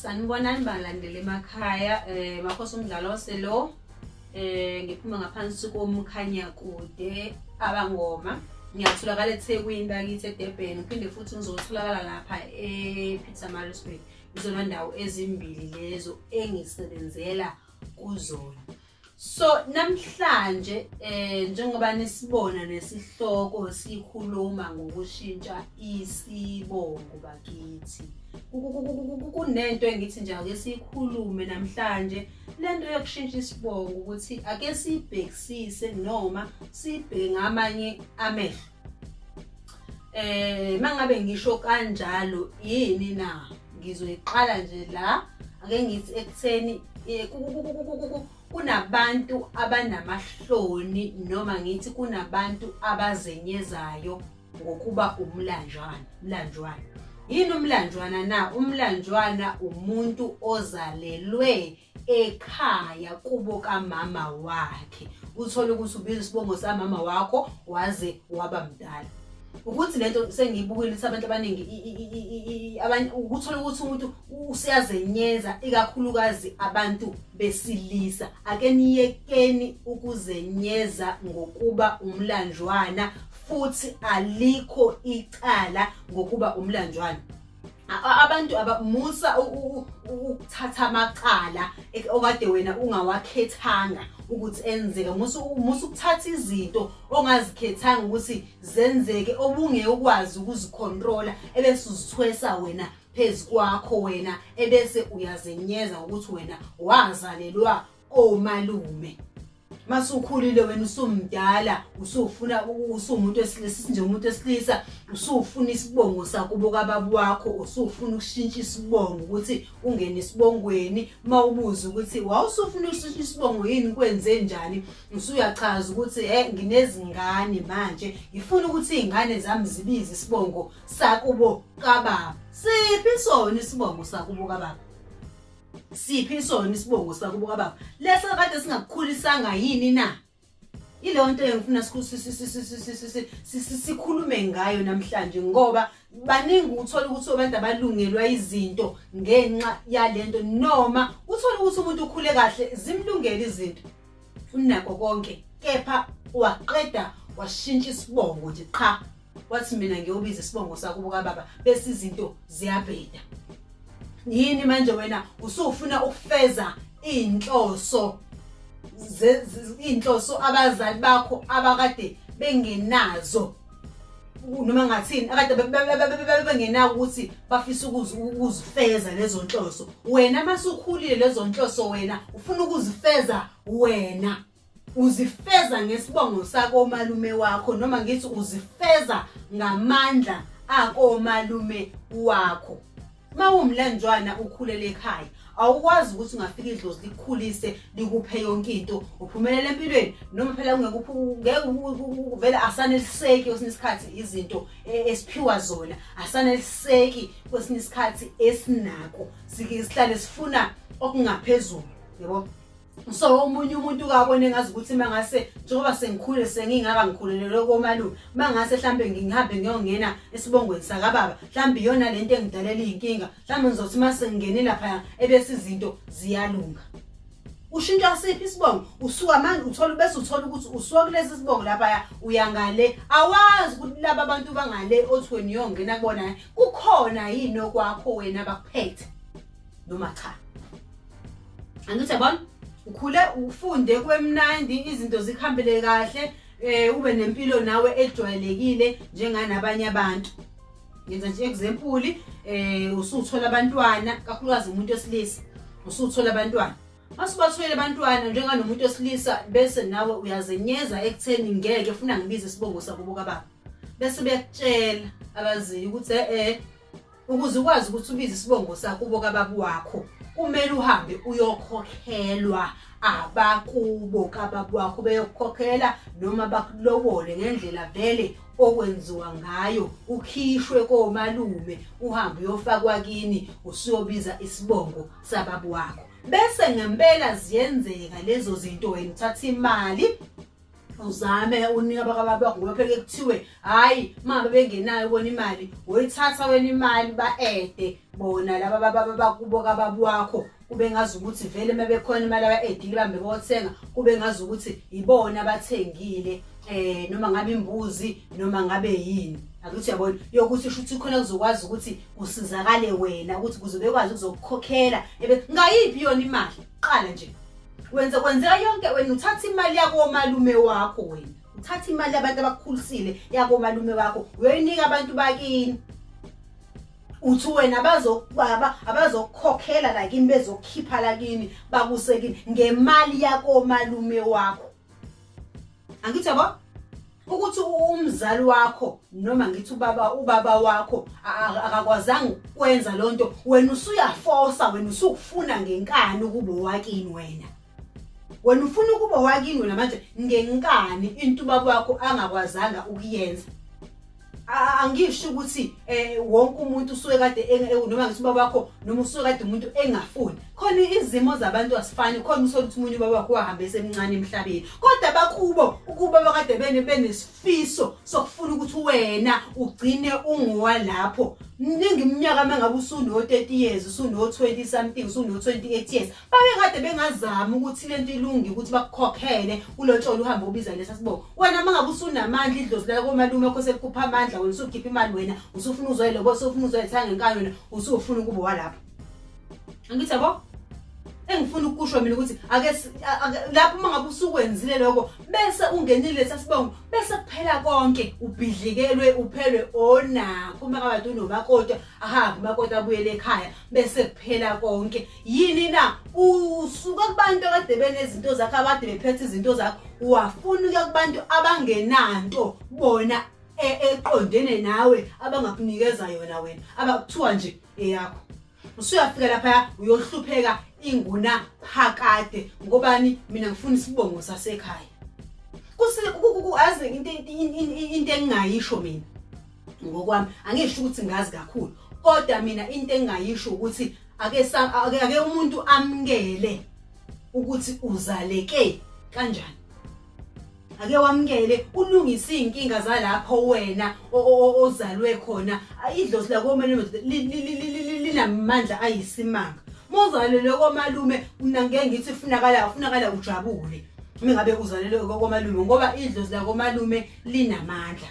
Sanibonani balandeli emakhaya makhosi umdlalose lo ngiphuma ngaphansi komkhanyakude abangoma ngiyatholakala eThekwini bakithi eDurban ngiphinde futhi ngizotholakala lapha ePietermaritzburg izona ndawo ezimbili lezo engisebenzela kuzona. So namhlanje njengoba nisibona nesihloko sikhuluma ngokushintsha isibongo bakithi. Kunento engithi nje ake sikhulume namhlanje lento yokushintsha isibongo ukuthi ake sibhekisise noma sibheke ngamanye amehlo. Mangabe ngisho kanjalo yini na? Ngizoyiqala nje la ake ngithi ekutheni kunabantu abanamahloni noma ngithi kunabantu abazenyezayo ngokuba umlanjwana umlanjwana. Yini umlanjwana na? Umlanjwana umuntu ozalelwe ekhaya kubo kamama wakhe. Uthole ukuthi ubiza isibongo samama wakho waze waba mdala. Ukuthi lento sengiyibukile ukuthi abantu abaningi ukuthola ukuthi umuntu useyazenyeza ikakhulukazi abantu besilisa. Ake niyekeni ukuzenyeza ngokuba umlanjwana futhi alikho icala ngokuba umlanjwana. Abantu abamusa ukuthatha amacala okade wena ungawakhethanga ukuthi enzeke. Musa ukuthatha izinto ongazikhethanga ukuthi zenzeke obungeke ukwazi ukuzicontrola ebese uzithwesa wena phezu kwakho wena ebese uyazenyeza ukuthi wena wazalelwa komalume. Masukhulile wena usumdala usufuna usumuntu wesilisa nje umuntu wesilisa usufuna isibongo sakubo kababa wakho usufuna ukushintsha isibongo ukuthi ungene esibongweni. Mawubuza ukuthi wawusufuna ukushintsha isibongo yini kwenze njani usuyachaza ukuthi nginezingane manje ngifuna ukuthi izingane zami zibize isibongo sakubo kababa. Siphi sona isibongo sakubo kababa? Siphi sona isibongo sakubo kababa? Leso kade singakukhulisanga yini na? Ileyo nto engifuna sikhulume ngayo namhlanje ngoba baningi uthola ukuthi abantu abalungelwa izinto ngenxa yalento noma uthola ukuthi umuntu ukhule kahle zimlungele izinto unako konke kepha waqeda washintsha isibongo nje qha wathi mina ngiyobiza isibongo sakubo kababa bese izinto ziyabheda. Yini manje wena usufuna ukufeza inhloso inhloso abazali bakho abakade bengenazo noma ngathini akade bengenako ukuthi bafisa ukuzifeza lezo nhloso. Wena masukhulile lezo nhloso wena ufuna ukuzifeza wena uzifeza ngesibongo sakomalume wakho noma ngithi uzifeza ngamandla akomalume wakho. Mawumlanjwana ukhulele ekhaya awukwazi ukuthi ungafika idlozi likukhulise likuphe yonke into uphumelele empilweni noma phela ngeke vele asaneliseki kwesinye isikhathi izinto esiphiwa zona asaneliseki kwesinye isikhathi esinako sike sihlale sifuna okungaphezulu yabo. So omunye umuntu ukabone ngazi ukuthi mangase njengoba sengikhule sengingaka ngikhulelele komalume mangase mhlambe ngihambe ngiyongena esibongweni sakababa mhlambe iyona lento engidalela inkinga mhlambe ngizothi mase ngingene lapha ebese izinto ziyalunga. Ushintsha siphi isibongo? Usuka manje uthola bese uthola ukuthi usuka kulesi sibongo lapha uyangale awazi ukuthi laba abantu bangale othi wena uyongena kubona kukhona yini okwakho wena bakuphethe noma cha. Angithi yabona ukhule ufunde kwemnandi izinto zikuhambele kahle ube nempilo nawe ejwayelekile njenganabanye abantu. Ngenza nje example usuthola abantwana kakhulukazi umuntu wesilisa usuthola abantwana masubathoyele abantwana njenganomuntu wesilisa bese nawe uyazenyeza ekutheni ngeke ufuna ngibize isibongo sakubo kababa bese beyakutshela abaziyo ukuthi ukuze ukwazi ukuthi ubize isibongo sakubo kababa wakho kumele uhambe uyokhokhelwa abakubo kababa wakho beyokukhokhela noma bakulobole ngendlela vele okwenziwa ngayo ukhishwe komalume uhambe uyofakwa kini usuyobiza isibongo sababa wakho. Bese ngempela ziyenzeka lezo zinto wena uthatha imali Uzame unika abakababa bakho, ngoba phela kuthiwe hhayi uma ngabe bengenayo bona imali, woyithatha wena imali ba-ede bona laba bakubo kababa wakho, kube ngazi ukuthi vele uma bekhona imali aba-edile bambe bothenga, kube ngazi ukuthi ibona abathengile noma ngabe imbuzi noma ngabe yini. Akuthi uyabona yokuthi shuthi khona kuzokwazi ukuthi kusizakale wena, ukuthi kuze bekwazi ukuzokukhokhela ngayiphi yona imali. Qala nje wenza kwenzeka yonke, wena uthatha imali yakomalume wakho, wena uthatha imali yabantu abakukhulisile yakomalume wakho uyoyinika abantu bakini, uthi wena abazokubaba abazokukhokhela lakini, bezokhipha lakini bakusekini ngemali yakomalume wakho. Angithi yabo ukuthi umzali wakho noma ngithi ubaba wakho akakwazanga ukwenza lonto, wena usuyaforsa, wena usukufuna ngenkani ukuba wakini wena. Wena ufuna ukuba wakini wena manje ngenkani into ubaba wakho angakwazanga ukuyenza. Angisho ukuthi wonke umuntu usuke kade noma ngithi ubaba wakho noma usuke kade umuntu engafuni. Khona izimo zabantu asifani, khona usola ukuthi umunye ubaba wakho wahamba esemncane emhlabeni, kodwa bakubo ukuba bakade benesifiso sokufuna ukuthi wena ugcine ungowalapho. Mningi iminyaka uma ngabe usuno-30 years, usuno-20 something, usuno-28 years, babekade bengazami ukuthi lento ilunge ukuthi bakukhokhele ulotsholo uhambe ubiza lesa sibongo. Wena uma ngabe usunamandla, idlozi la komalume wakho selikhupha amandla, wena usukhipha imali, wena usufuna uzoyilobola, usufuna uzoyithenga ngenkani, wena usufuna ukuba walapho. Angithi yabo engifuna ukusho mina ukuthi ake lapho uma ngabe usukwenzile lokho bese ungenile sasibongo, bese kuphela konke, ubhidlikelwe uphelwe onakho. Uma ngabe unomakoti ahambe umakoti abuyele ekhaya, bese kuphela konke. Yini na usuka kubantu akade benezinto zakho, abade bephethe izinto zakho, wafuna ukuya kubantu abangenanto bona eqondene nawe, abangakunikeza yona wena, abakuthiwa nje eyakho. Usuyafika lapha uyohlupheka inguna phakade, ngobani? Mina ngifuna isibongo sasekhaya. Azi into engingayisho mina ngokwami, angisho ukuthi ngazi kakhulu, kodwa mina into engingayisho ukuthi ake umuntu amukele ukuthi uzaleke kanjani. Ake wamukele ulungise izinkinga zalapho wena ozalwe khona. Idlozi lakomalume linamandla ayisimanga. Mozalelwe komalume, mina ngeke ngithi funakala ujabule uma ngabe uzalelwe komalume, ngoba idlozi lakomalume linamandla.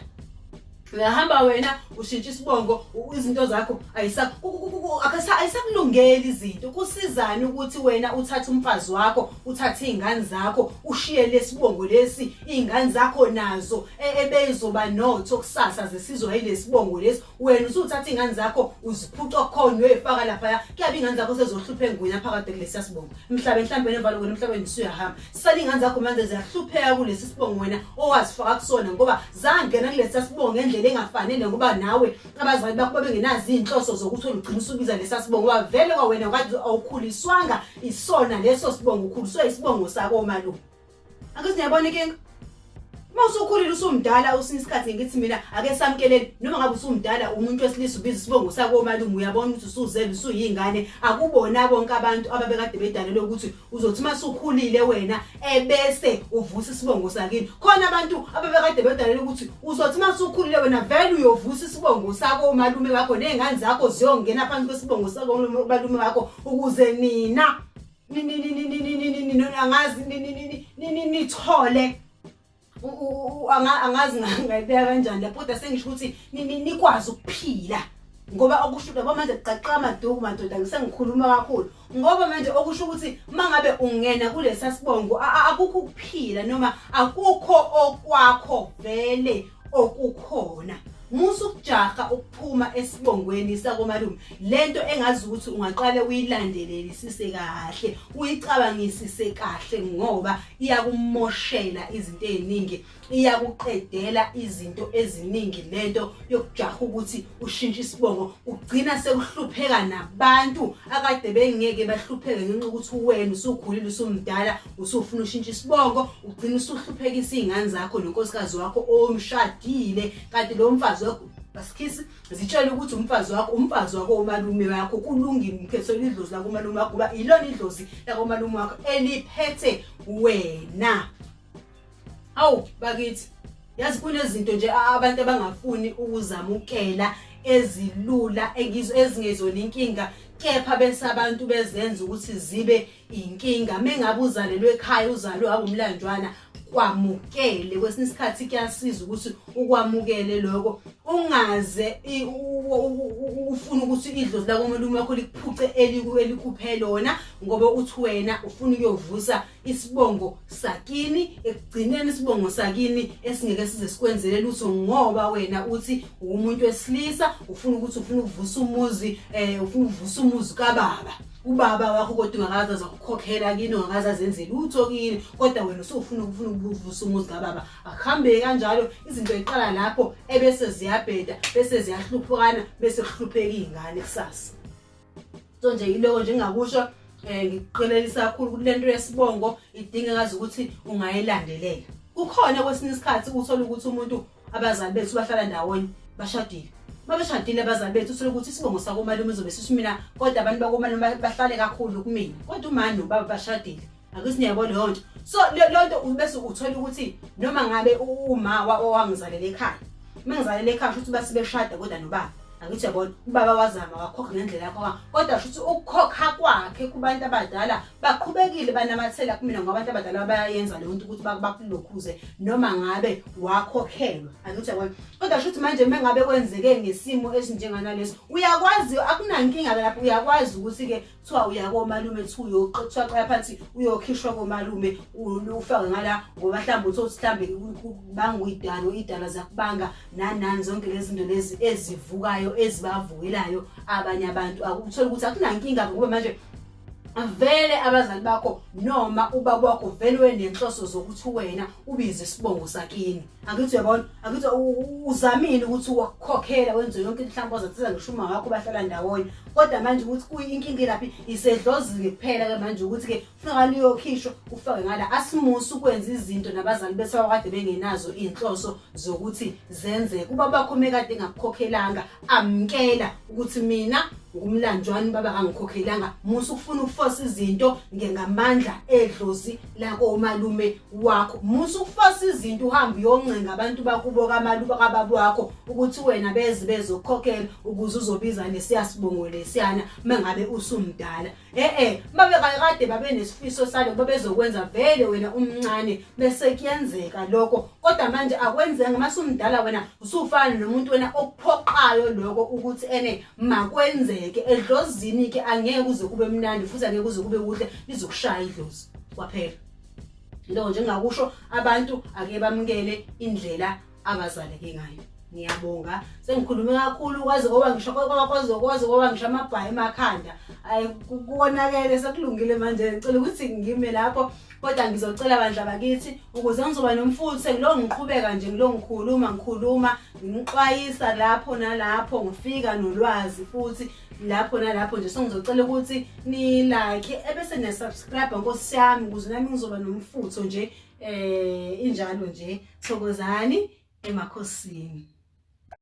Uyahamba wena ushintsha isibongo, izinto zakho ayisakulungeli izinto. Kusizani ukuthi wena uthathe umfazi wakho, uthathe iy'ngane zakho, ushiye lesibongo lesi, iy'ngane zakho nazo ebezoba notho kusasa zisizwa yilesibongo lesi. Wena usuthatha iy'ngane zakho uziphuca khona uyoyifaka laphaya, kuyabe iy'ngane zakho sezohlupha engunya phakade kulesiya sibongo. Emhlabeni mhlawumbe nevalo wena emhlabeni usuyahamba. Sale iy'ngane zakho manje ziyahlupheka kulesi sibongo wena owazifaka kusona, ngoba zangena kulesi sibongo ngendlela engafanele, ngoba nawe abazali bakho babengenazo iy'nhloso zokuthi ugcine usubiza lesa sibongo, ngoba vele kwawena kade awukhuliswanga isona leso sibongo, ukhuliswe isibongo sakomalume. Akuthi niyabona inkinga? Uma usukhulile usumdala usinye isikhathi ngithi mina ake samkeleni, noma ngabe usumdala umuntu wesilisa ubiza isibongo sakomalume, uyabona ukuthi usuzele usuyingane. Akubona bonke abantu ababekade bedalelwe ukuthi uzothi uma usukhulile wena ebese uvusa isibongo sakini. Khona abantu ababekade bedalelwe ukuthi uzothi uma usukhulile wena vele uyovusa isibongo sakomalume wakho, nezingane zakho ziyongena phansi kwesibongo sakomalume wakho, ukuze nina angazi nithole angazi ngayibeka kanjani lapho, kodwa sengisho ukuthi nikwazi ukuphila. Ngoba okusho yabo manje kuqaqa amaduku madoda, ngisengikhuluma kakhulu, ngoba manje okusho ukuthi mangabe ungena kulesa sibongo akukho ukuphila noma akukho okwakho vele okukhona. Musa ukujaha ukuphuma esibongweni sakomalume. Lento engazi ukuthi ungaqale uyilandelelisise kahle, uyicabangisise kahle, ngoba iyakumoshela izinto eziningi, iyakuqedela izinto eziningi lento yokujaha ukuthi ushintshe isibongo. Ugcina sekuhlupheka nabantu akade bengeke bahlupheke ngenxa ukuthi wena usukhulile usumdala usufuna ushintsha isibongo, ugcina usuhluphekisa iy'ngane zakho nonkosikazi wakho omshadile. Kanti lo mfazi wakho basikhisi zitshela ukuthi umfazi wakho umfazi wakho umalume wakho, kulungile umkhethelo idlozi lakomalume wakho, ngoba ilona idlozi lakomalume wakho eliphethe wena. Hawu bakithi, yazi kunezinto nje abantu abangafuni ukuzamukela ezilula ezingezona inkinga, kepha bese abantu bezenza ukuthi zibe inkinga. Mengabe uzalelwe ekhaya, uzalwe wabumlanjwana, kwamukele. Kwesinye isikhathi kuyasiza ukuthi ukwamukele lokho, ungaze ufune ukuthi idlozi lakomalume wakho likuphuce elikuphe lona, ngoba uthi wena ufuna ukuyovusa isibongo sakini. Ekugcineni isibongo sakini esingeke size sikwenzele lutho, ngoba wena uthi umuntu wesilisa, ufuna ukuthi ufuna ukuvusa umuzi, ufuna ukuvusa umuzi kababa, ubaba wakho, kodwa ungakaze azakukhokhela kini, ungakaze azenze lutho kini, kodwa wena usufuna ukufuna ukuvusa umuzi kababa. Akuhambeki kanjalo. Izinto iqala lapho, ebese ziyabheda, bese ziyahluphukana, bese kuhlupheka iy'ngane kusasa. So nje yiloko nje engingakusho. Ngikuqhelelisa kakhulu ukuthi lento yesibongo idingekazi ukuthi ungayilandelela. Kukhona kwesinye isikhathi uthola ukuthi umuntu, abazali bethu bahlala ndawonye, bashadile. Babeshadile abazali bethu, uthole ukuthi isibongo sakomalume uzobe sithi mina, kodwa abantu bakomalume bahlale kakhulu kumina, kodwa umama nobaba bashadile. Akuthi niyabo leyo nto. So leyo nto bese uthola ukuthi noma ngabe uma owangizalela ekhaya, uma ngizalela ekhaya, shuthi base beshada kodwa nobaba. Angithi uyabona, ubaba wazama wakhokha ngendlela yakho, kodwa shuthi ukukhokha kwakhe kubantu abadala baqhubekile banamathela kumina, ngoba abantu abadala bayayenza leyo nto ukuthi bakulokhuze noma ngabe wakhokhelwa. Angithi uyabona, kodwa shuthi manje uma ngabe kwenzeke ngesimo esinjenganaleso, uyakwazi, akunankinga lapho, uyakwazi ukuthi-ke kuthiwa uya komalume, kuthiwa kuthiwa qala phansi uyokhishwa komalume, ufake ngala, ngoba mhlawumbe uthole ukuthi mhlawumbe kubanga idalo, idalo zakubanga nani nani, zonke lezi zinto lezi ezivukayo, ezibavukelayo abanye abantu. Akuthola ukuthi akunankinga, ngoba manje vele abazali bakho noma ubaba wakho vele wenenhloso zokuthi wena ubize isibongo sakini. Angithi uyabona, angithi uzamile ukuthi wakukhokhela, wenze yonke into, mhlawumbe wazathiza ngisho uma wakho bahlala ndawonye, kodwa manje ukuthi kuyinkinga laphi isedlozini kuphela-ke manje, ukuthi-ke kufuneka uyokhishwa ufake ngala. Asimusa ukwenza izinto nabazali bethu abakade bengenazo iy'nhloso zokuthi zenzeke. Ubaba wakho mekade engakukhokhelanga, amkela ukuthi mina ngumlanjwani, baba kangikhokhelanga. Musa ukufuna ukufosa izinto ngengamandla edlozi lakomalume wakho. Musa ukufosa izinto, uhambe uyoncenga abantu bakubo kamalume kababa wakho ukuthi wena beze bezokukhokhela ukuze uzobiza lesiya sibongo lesiyana mengabe usumdala. Babe kade babe nesifiso salo, babezokwenza vele wena umncane, bese kuyenzeka lokho, kodwa manje akwenzeka masumdala, wena usufana nomuntu wena okuphoqayo lokho ukuthi ene makwenzeke. Edlozini ke angeke kuze kube mnandi, futhi angeke kuze kube kuhle, lizokushaya idlozi kwaphela. Lokho nje engingakusho, abantu ake bamukele indlela abazaleke ngayo. Ngiyabonga, sengikhulume kakhulu kwaze kwaba ngisho kwaze kwaze kwaba ngisho amabhayi emakhanda. Ayi, kukonakele, sekulungile manje, ngicela ukuthi ngime lapho, kodwa ngizocela bandla bakithi ukuze ngizoba nomfutho, ngilo ngiqhubeka nje, ngilo ngikhuluma ngikhuluma, ngixwayisa lapho nalapho, ngifika nolwazi futhi lapho nalapho nje. So ngizocela ukuthi ni like ebese niya subscribe, nkosi yami, ukuze nami ngizoba nomfutho nje. Injalo nje, thokozani emakhosini.